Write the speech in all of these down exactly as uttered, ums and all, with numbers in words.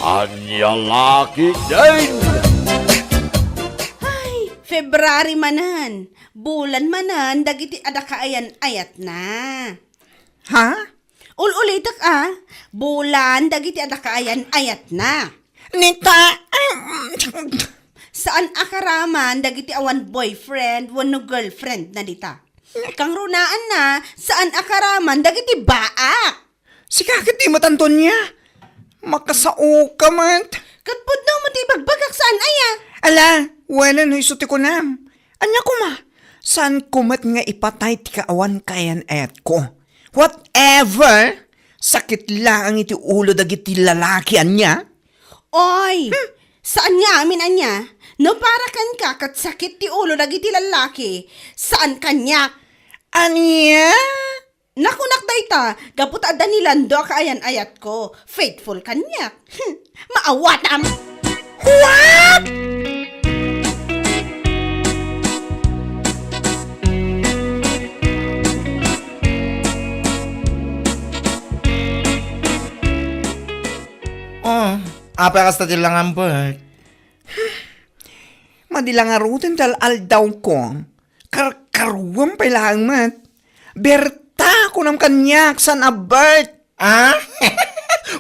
Ania la ketdin? Ay, February manen. Bulan manen dagiti adda kaayan-ayatna. Ha? Ul-ulitek a, bulan dagiti adda kaayan-ayatna. Nita, Saan a karaman dagiti awan boyfriend wenno girlfriend na dita. Kangrunaanna, saan a karaman dagiti baak. Sika ket di met, Antonia. Makasaoka met. Ket pudno met ti ibagbagak saan aya. Ala, wenno no isu ti kunam. Ania koma? Saanko met nga ipatay ti kaawan kaayan-ayatko. Whatever! Sakit laeng iti ulo dagiti lalaki, ania? Oy, saan nga amin ania? No para kenka ket sakit ti ulo dagiti lalaki, saan kaniak. Ania? Nakunak dayta, gapu ta adda ni Lando a kaayan-ayatko. Faithful kaniak. Maawatam! What? Oh, apay kasta ti langam, Bert? Madi la ngaruden ti al-aldawko. Karkaruam pay laeng met. Berta, kunam kaniak, saan a Bert? Ah?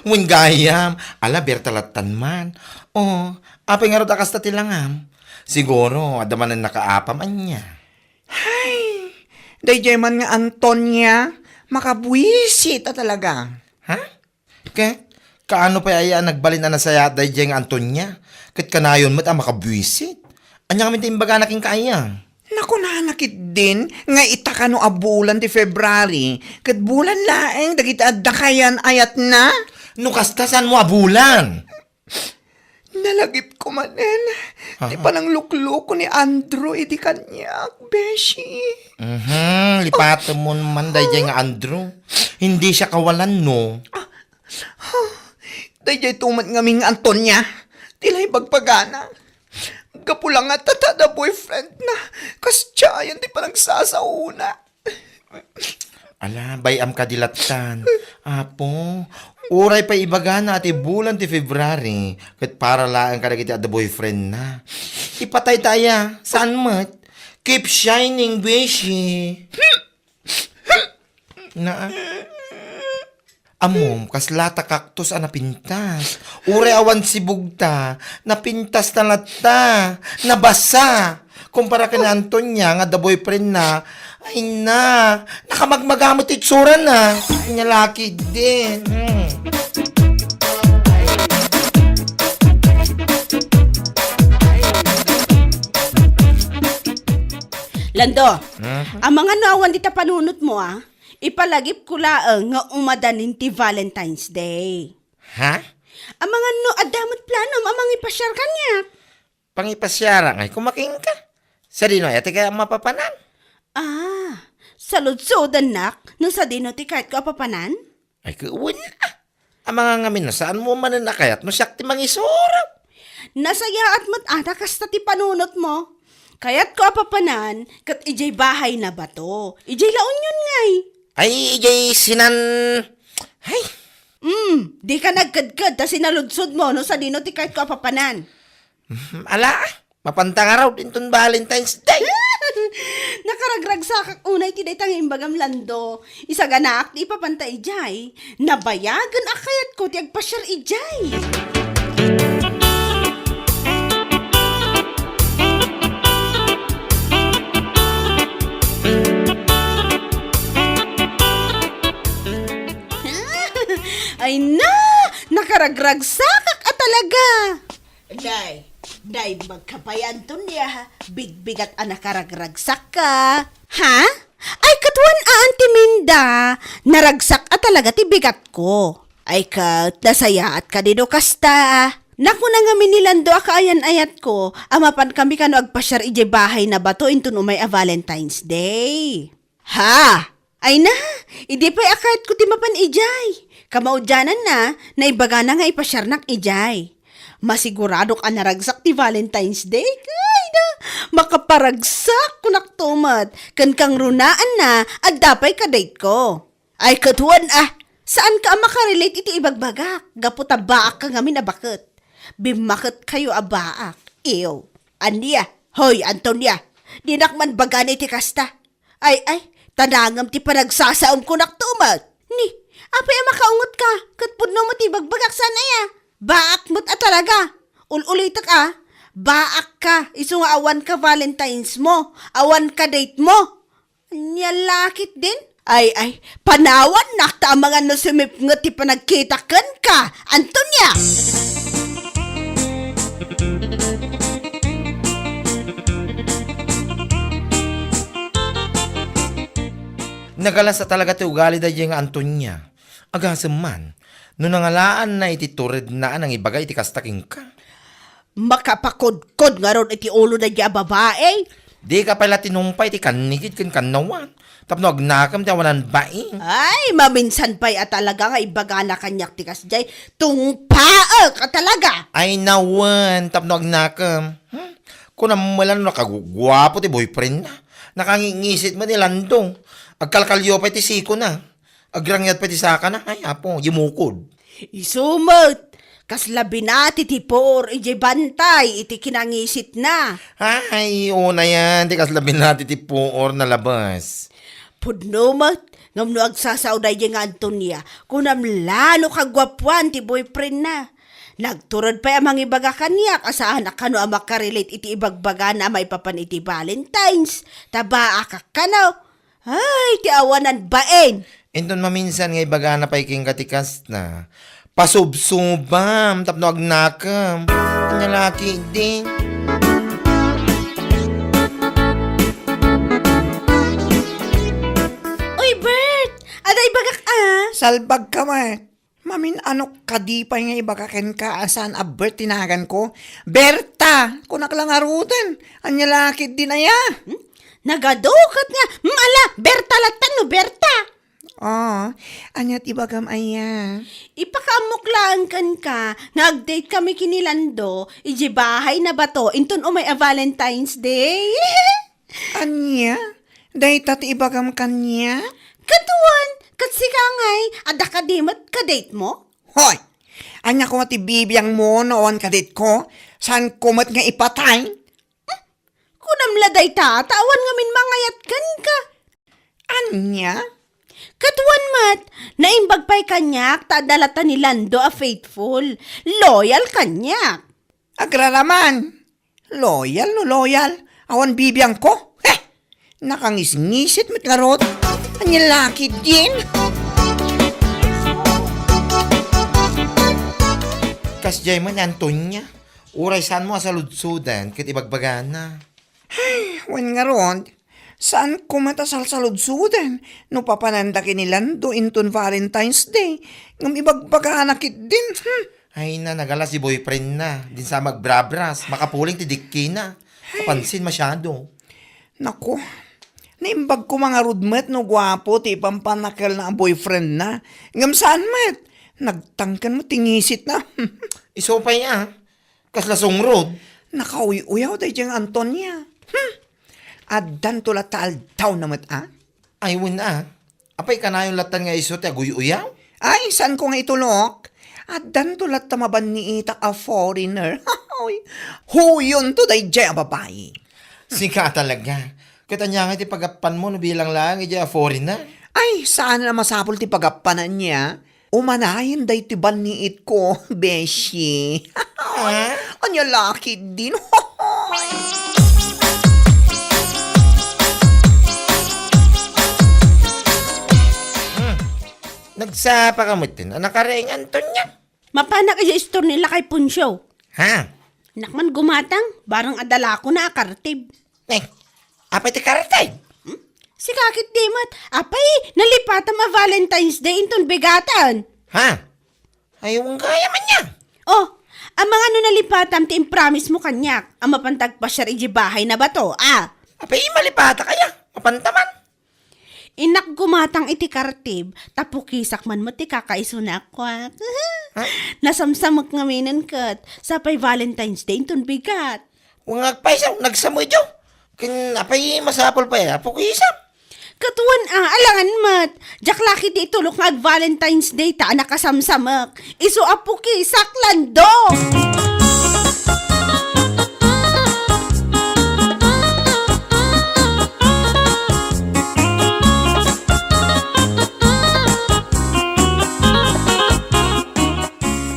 Wen gayam. Ala, Berta lattan man. Oh, apay ngarud a kasta ti langam? Siguro, adda manen nakaapam, ania? Hay, daydiay man nga Antonia, makabuisit a talaga. Ha? Ket, kaano pay aya a nagbalin a nasayaat daydiay nga Antonia? Ket kanayon met a makabuisit. Ania ngamin ti imbagana kenka aya? Nakunana ketdin nga ita kano a bulan ti February, ket bulan laeng dagiti adda kaayan-ayatna. No kasta, saanmo a bulan? Nalagipko manen ti Ah. pananglukloko ni Andrew idi kaniak, beshi. Mhm, lipatemon man daydiay nga Andrew. Hindi siya kawalan, no? Daydiay to met ngamin nga Antonia, ti la ibagbagana. Gapu la nga ta ta da boyfriend na, kasdiayan ti panagsasaona. Ala, bay-am kadi lattan. Apo, uray pay ibagana a ti bulan ti February, ket para laeng kadagiti adda boyfriend na. Ipatay ta aya, saan met? Keep shining, beshi. Naa. Ammom, kasla ta cactus a napintas. Uray awan sibugta, napintas na latta. Nabasa. Kumpara ken ni Antonia nga adda boyfriend na. Ay na, nakamagmaga met ti itsura na. Ania la ketdin. Hmm. Lando, Hmm? Amangan no awan dita panunotmo, a? Ipalagipko laeng nga umadanin ti Valentine's Day. Ha? Amangan no adda met planom a mangipasiar kaniak. Pangipasiara ngay koma kenka? Sadino aya ti kayat a papanan? Ah, saludsodannak no sadino ti kayatko a papanan? Ay, ket wen, a. Amangan ngamin no saanmo manen a kayat no siak ti mangisuro. Nasayaat met a ta kasta ti panunotmo. Kayatko a papanan ket idiay bahay na bato. Idiay La Union ngay. Ay, idiay sinan-, ay. Hmm, dika nagkedked ta sinaludsodmo no sadino ti kayatko a papanan. Hmm, ala, mapanta ngarud inton Valentine's Day. Nakaragragsakak unay ti dayta nga imbagam, Lando. Isaganaak ti ipapanta idiay. Nabayagen a kayatko ti agpasiar idiay. Ay na! Nakaragragsakak a talaga! Day, day, magkapayan ton ya, bigbigat a nakaragragsakka. Ha? Ay, ket wen a, Auntie Minda, naragsak a talaga ti bigatko. Ay, ket nasayaat kadi no kasta. Nakuna ngamin ni Lando a kaayan-ayatko a mapankami kano agpasiar idiay bahay na bato inton umay a Valentine's Day. Ha? Ay na, idi pay a kayatko ti mapan idiay. Kamaudiananna, naibagana nga ipasiarnak idiay. Masiguradok a naragsak ti Valentine's Day. Ay na, makaparagsak, kunak to met. Ken kangrunaanna, adda pay ka-date ko. Ay, ket wen a, Saanka a makarelate iti ibagbagak, gapu ta baakka ngamin a baket. Bimmaketkayo a baak. Ew. Ania? Hoy, Antonia! Dinak man bagana iti kasta. Ay, ay, tanangem ti panagsasaom kunak tumet. Ni, apay a makaungetka? Ket pudno met ti ibagbagak saan aya? Baak met a talaga. Ul-ulitek a, baakka, isu nga awanka Valentine's mo, awanka date mo. Ania la ketdin? Ay, ay, panawannak ta amangan no sumipnget ti panagkitak kenka, Antonia! Nagalas a talaga ti ugali daydiay nga Antonia. Agasem man, no nangalaanna iti turedna a nangibaga iti kasta kenka. Makapakodkod ngarud iti ulo daydiay a babai. Dika pay la tinungpay iti kannigid ken kannawan, tapno agnakem ti awanan bain. Ay, maminsan pay a talaga nga ibagana kaniak ti kasdiay, tungpaek a talaga. Ay, nawen, tapno agnakem. Hmm? Kunam met la no nakaguguapo ti boyfriendna. Nakangingisit met ni Lando. Agkalkalio pay ti sikona. Agrangyat pay ti sakana. Ay, apo, yumukod. Isu met, kasla binati ti puor idiay bantay iti kinangisitna. Ay, unayan, ti kasla binati ti puor nalabas. Pudno met, ngem no agsasao daydiay nga Antonia, kunam la no kaguapuan ti boyfriendna. Nagtured pay a mangibaga kaniak a saan a kano a makarelate iti ibagbagana a maipapan iti Valentine's, ta baakak kano. Ay, ti awanan bain! Inton maminsan nga ibagana pay kenka ti kasta, pasubsubam tapno agnakem. Ania la ketdin? Uy, Bert! Adda ibagak a? Salbagka met. Mamin-anok kadi pay nga ibaga kenka a saan a Bert ti naganko? Berta! Kunak la ngaruden. Ania la ketdin aya? Hmm? Nagadu ket nga, hmm, ala, Berta latta no Berta! Ah, ania ti ibagam aya? Ipakaammok laeng kenka nga agdate kami ken ni Lando idiay bahay na bato inton umay a Valentine's Day. Ania? Dayta ti ibagam kaniak? Ket wen, ket sika ngay, adda kadi met kadate mo? Hoy! Ania koma ti bibiangmo no awan kadate ko? Saanko met nga ipatay? Kunam la dayta, ta awan ngamin mangayat kenka. Ania? Ket wen met, naimbag pay kaniak ta adda latta ni Lando a faithful, loyal kaniak. Agraraman! Loyal no loyal, awan bibiangko. Heh! Nakangisngisit met ngarud. Ania la ketdin? Kasdiay man ni Antonia. Uray saanmo a saludsodan ket ibagbagana. Ay, wen ngarud, saanko met a salsaludsodan no papananda ken ni Lando inton Valentine's Day, ngem ibagbagana ketdin. Hmm. Ay na, nagalas ti boyfriendna. Dinsa magrabras, makapuling ti dikkina. Ay. Kapansin masyado. Naku, naimbag koma ngarud met no guapo ti ipampannakelna a boyfriendna. Ngem saan met, nagtangken met ti ngisitna. Isu pay a. Kasla sungrod? Nakauy-uyaw daydiay nga Antonia. Hmm. Addanto latta aldawna met a? Ay, wen a. Apay kanayon latta nga isu ti aguy-uyaw? Ay, saanko nga itulok? Addanto latta mabanniitak a foreigner. Hoy, huyonto daydiay a babai. Sika talaga. Ket ania nga ti pagappanmo no bilang laeng idiay a foreigner? Ay, saan a masapul ti pagappan ania? Umanayen daytoy banniitko, beshi. Ah? Ania la ketdin? Hmm. Nagsapaka metten a nakaraingan, Antonia? Mapanak idiay istor ni Lakay Poncio. Ha? Nak man gumatang, barang adda lakona a kartib. Eh, apay ti kartib? Hmm? Sika ketdi met, apay, nalipatam a Valentine's Day inton bigatan. Ha? Ay, wen gayam aya. Oh, amangan no nalipatam ti impromise mo kaniak, a mapanta agpasiar idiay bahay na bato, a? Apay, malipatak aya? Mapanta man. Innak gumatang iti kartib, ta pukisak man met ti kakaisuna a kuak. Ha? Nasamsamek ngaminen ket, sapay Valentine's Day inton bigat. Wen agpayso, nagsamedyo. Ken apay masapul pay a pukisak? Ket wen a, alangan met. Diak la ketdi itulok nga ag-Valentine's Day ta a nakasamsamek. Isu a pukisak, Lando!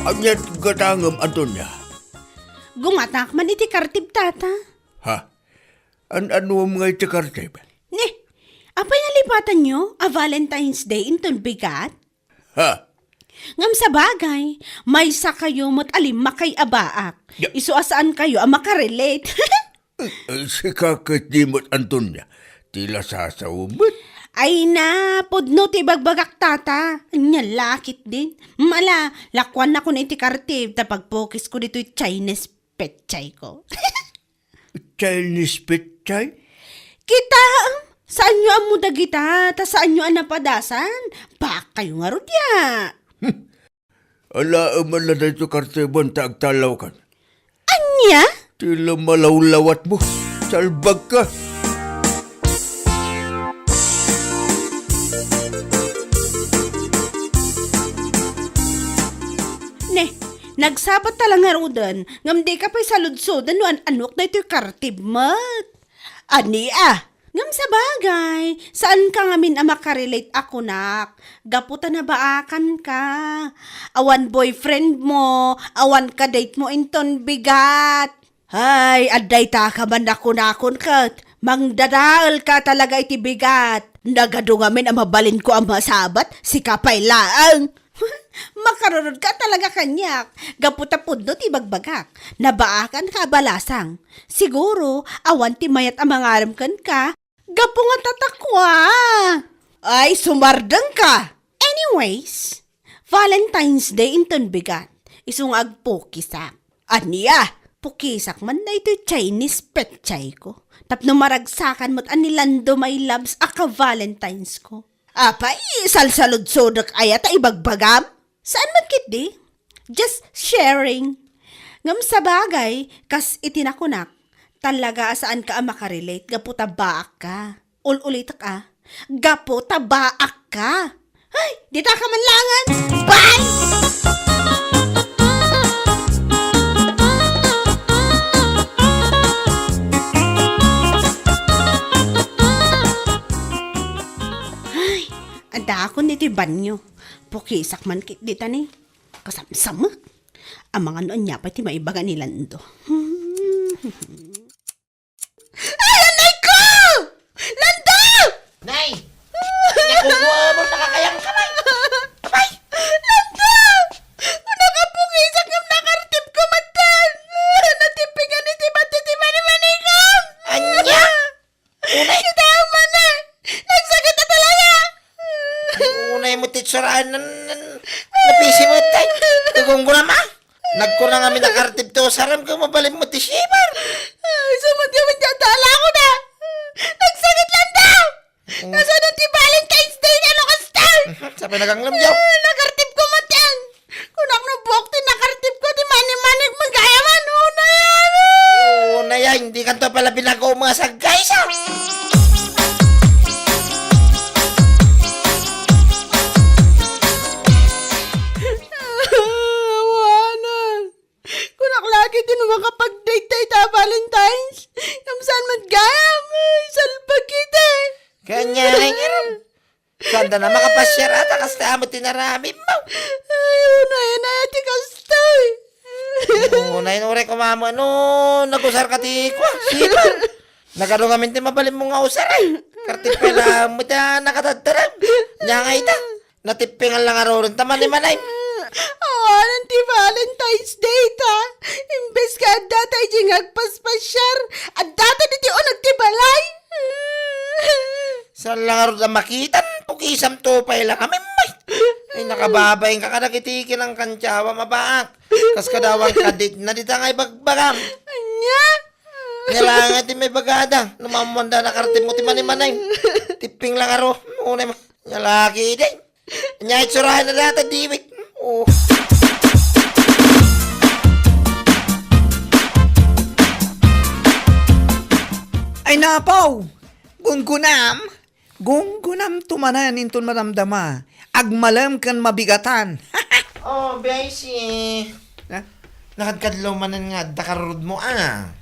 Ania ti gatangem, Antonia? Gumatak man iti kartib, Tata. Ha? An-anuem nga iti kartib? Ni, apay nalipatanyo a Valentine's Day inton bigat? Ha? Ngem sabagay, maysakayo met a limmakay a baak. Ya. Isu a saankayo a makarelate. Eh, sika ketdi met, Antonia. Ti la sasaw met. Ay na, pudno ti ibagbagak, Tata. Ania la ketdin. Mala, lakuannakon iti kartib ta pagpukisko ditoy Chinese petsay ko. Chinese petsay? Kitaem, saanyo ammo dagita, ta saanyo a napadasan? Baakkayo ngarud ya. Hmm. Alaem man la daytoy kartibem ta agtallawkan. Ania? Ti la malawlawatmo. Salbagka. Ne, nagsabat ta la ngaruden, ngem dika pay saludsoden no an-anok daytoy kartib met. Ania? Ngem sabagay, saanka ngamin a makarelate a kunak, gapu ta nabaakanka. Awan boyfriend mo, awan kadate mo inton bigat. Ay, adda itaka man a kunakon ket, mangdadaelka talaga iti bigat. Nagadu ngamin a mabalinko a masabat, sika pay laeng. Makarurodka talaga kaniak, gapu ta pudno ti ibagbagak. Nabaakanka a balasang. Siguro, awan ti mayat a mangarem kenka, gapu nga tatakua. Ay, sumardengka! Anyways, Valentine's Day inton bigat. Isu nga agpukisak. Ania? Pukisak man daytoy Chinese petsay ko. Tapno maragsakan met a ni Lando, my loves, a ka-Valentine's ko. Apay, salsaludsodek aya ta ibagbagam? Saan met ketdi? Just sharing. Ngem sabagay, kas iti nakunak, talaga a saanka a makarelate gapu ta baakka. Ul-ulitek a, gapu ta baakka. Ay, ditaka man laengen. Bye! Ay, adakon iti banyo. Pukisak man ketdi ta ni. Kasamsamek. Amangan no ania pay ti maibaga ni Lando. Ay, anay ko! Lando! Nay! Nakuha mo, nakakayang ka, Nay! Abay! Lando! Nakapukisak ngem nakartib ko met. Natippingan iti bati ti manimanikam! Ania? Unay. Kita man eh! Nagsakit na talaga! Unay mo ti itsuraen nan, nan, napisi mo, tay. Gugunggunam, ah. Nagkuna ngamin a kartib ti usarem, ket mabalin mo ti sibar. Ay, sumot kami dyan, tala ko na. Nagsakit lang daw. Oo. Nasaan ang ti Valentine's Day nga, Lucas Star? Mhm, sa pinaganglam, yaw. Ah, nakartib ko man yan. Kunak no buok ti nakartib ko, ti mani-manik, magaya man, una yan. Una yan, hindi ka to pala binago mo nga sagkay, sa. Awanan. Kunak lagi ti no makapag-date tayo ta Valentine's. Kamsaan man gayam. Ay, salbag kita. Kanya na nga. Sanda na makapasyar ata kasta amo ti naramim mo. Ay, unay na ti kastoy. Unay no rek umamo no nagusar ka ti kwa. Sipa. Nagado ngamin ti mabalin mo nga usar eh. Kartipela mo ta nakatadtarag. Nya nga ita. Natippingan lang aruron ta manimanay. Awanan ti Valentine's Day ta. Imbes ka adda ta iti nga agpaspasyar, adda ta diti uneg ti balay. Saan lang arud a makitan, pukisam to pay lang amin, may. Ay, nakababain ka kadagiti kinangkantyawa, mabaak. Kas kadawan ka dit na dita nga ibagbagam. Anya? Nya lang nga ti may bagada, no mamuanda na kartib mo ti manimanay. Tipping lang aro, unay mo. Nya lagi, day. Nya itsurahan na data, diwit. Oh. Ay, napaw! Gunggunam, Gunggunamto manen inton madamdama. Agmalem ken mabigatan. Oh, Beshi. Ha? Nakadkadlaw manen nga adda karurudmo, ah.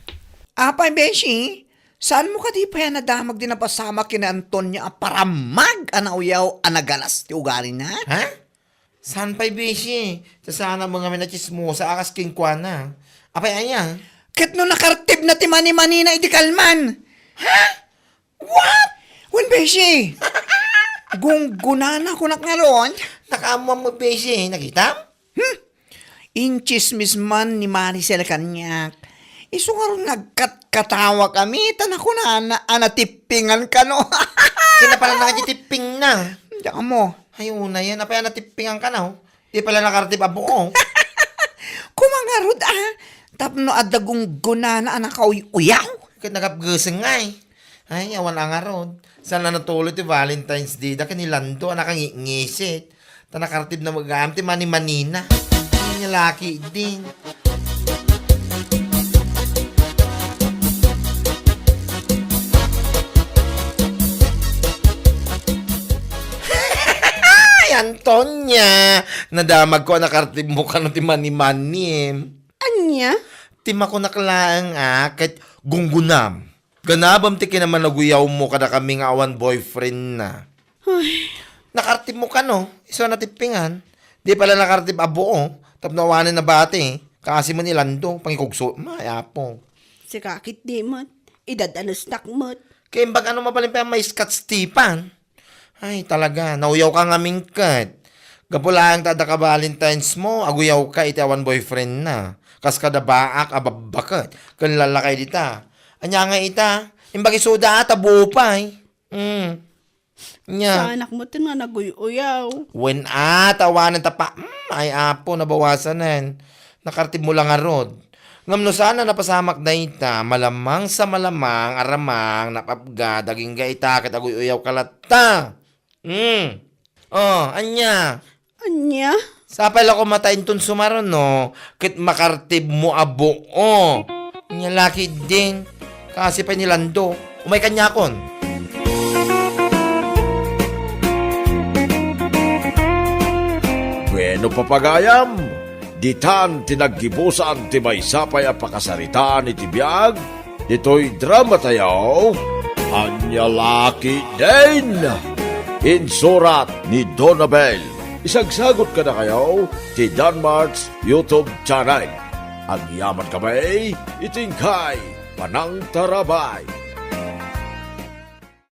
Apay, Beshi? Saanmo kadi pay a nadamag ti napasamak ken ni Antonia a paramag a nauyaw a nagalas ti ugalina? Ha? Saan pay, Beshi? Sasana mo ngamin a tsismosa a kas kenkuana. Apay aya? Ket no nakartibna ti manimanina idi kalman. Ha? What? Wen, Beshi. Gunggunana kunak ngarud. Nakaammoan mo, Beshi. Nakitam? Hmm? Intsismis man ni Maricel kaniak. Isu ngarud nga agkatkatawakami, ta nakunana a natippingan kano. Sino pala na ti tipping na? Diak ammo. Ay, una yan. Apay a natippingan ka na, oh? Di pala nakartib a buo. Kumangarud, ah. Tapno adda gunggunana a nakauy-uyaw. Ket nagapgeseng nga, eh. Ay, awan a ngarud. Saan na natuloy ti Valentine's Day da ken ni Lando a nakangitngisit. Ta nakartib na magam ti manimanina. Ania laki din. Ay, Antonia! Nadamag ko a nakartib mo kano ti manimanim. Ania? Ti makunak laeng a ket gunggunam. Ganabem ti kinamanaguyawmo kadakami nga awan boyfriend na. Ay. Nakartib mo kano, isu a natippingan. Di pala nakartib a buo, tapno awanen nabati. Kaasi mo ni Lando, pangikugso, may apo. Sika ket di met, idadanesnak met. Kaimbag ano mabalin pa yung may Scott Stefan? Ay, talaga, nauyaw ka ngamin ket. Gapu laeng ta adda ka Valentine's mo, aguyaw ka iti awan boyfriend na. Kas kada baak a babbaket, ken lallakay dita. Anya nga ita, imbag isuda ata buo pay. Mm. Nya. Saanak mo ten nga naguy-uyaw. Wen a, tawanan ta pa, mm, ay apo, nabawasanen. Nakartib mo lang ngarud. Ngem no saan a napasamak dayta, malamang sa malamang, aramang, napapga, dagingga ita, ket aguy-uyaw ka latta. Hmm. Oh, anya? Anya? Sapay la ko mata inton sumaruno, ket makartib mo a buo. Anya laki din. Kasi pay ni Lando. Umay kaniakon. Bueno, papagayam, ditan ti naggibusan ti maysa pay a pakasaritaan iti biag, ditoy drama tayo, Anya Laki Din! Insurat ni Donabel. Isagsagot kadakayo ti Danmart's YouTube channel. Agyaman kami iti inkay panangtarabay.